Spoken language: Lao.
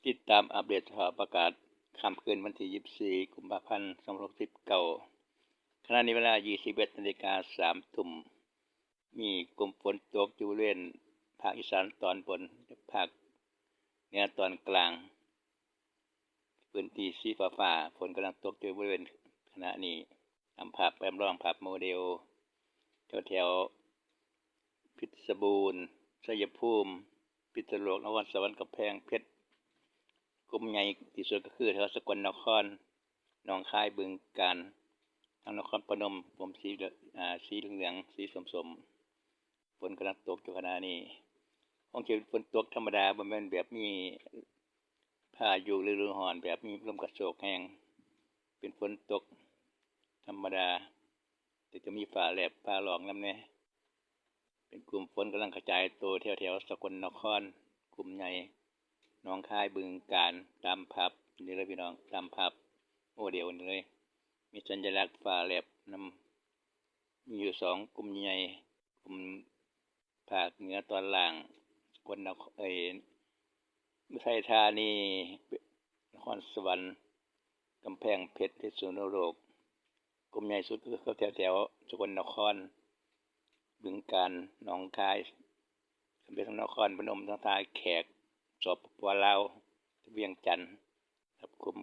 ຕິດຕາມອັບເດດສະພາບອາກາດຄ່ຳຄືນວັນທີຊາວສີ່ ກຸມພາພັນ ສອງພັນຫົກສິບເກົ້າ. ຂະນະນີ້ເວລາ ຊາວເອັດນາລິກາ ສາມທຸ່ມ. ມີກຸ່ມຝົນຕົກຢູ່ບໍລິເວນພາກອີສານຕອນບົນ ແລະ ພາກເໜືອຕອນກາງ. ພື້ນທີ່ສີຟ້າໆ ຝົນກຳລັງຕົກຢູ່ບໍລິເວນຂະນະນີ້. ຕາມພາບຈຳລອງ ພາບໂມເດລ ແຖວໆ ເພັດຊະບູນ, ໄຊຍະພູມ, ພິດສະໂລກ, ນະຄອນສະຫວັນ, ກຳແພງເພັດ. ກຸ່ມໃຫຍ່ທີ່ສຸດກໍຄືແຖວສະກົນນະຄອນ, ໜອງຄາຍ, ບຶງການ, ທັງນະຄອນພະນົມ, ກຸ່ມສີ ອາ ສີເຫຼືອງໆ ສີສົ້ມໆ ຝົນກຳລັງຕົກຢູ່ຂະນະນີ້. ຄົງຈະເປັນຝົນຕົກທຳມະດາ, ບໍ່ແມ່ນແບບມີພາຍຸ ຫຼື ລະດູຮ້ອນ, ແບບມີລົມກະໂຊກແຮງ. ເປັນຝົນຕົກທຳມະດາ, ແຕ່ຈະມີຟ້າແລບຟ້າຮ້ອງນຳແດ່. ເປັນກຸ່ມຝົນກຳລັງກະຈາຍໂຕແຖວໆ ສະກົນນະຄອນ, ກຸ່ມໃຫຍ່, ໜອງຄາຍ, ບຶງການ, ຕາມພາບນີ້ເລີຍພີ່ນ້ອງ, ຕາມພາບໂມເດລນີ້ເລີຍ. ມີສັນຍະລັກຟ້າແລບນຳ, ມີຢູ່ສອງກຸ່ມໃຫຍ່, ກຸ່ມພາກເໜືອຕອນລ່າງ, ສະກົນນະຄອນ, ເອີ ອຸໄທທານີ, ນະຄອນສະຫວັນ, ກຳແພງເພັດ, ພິດສະນຸໂລກ. ກຸ່ມໃຫຍ່ສຸດຄືແຖວໆ ສະກົນນະຄອນ, ບຶງການ, ໜອງຄາຍ, ນະຄອນພະນົມ, ທ່າແຂກ, ສປປ ລາວ, ວຽງຈັນ, ຮັບຄຸມ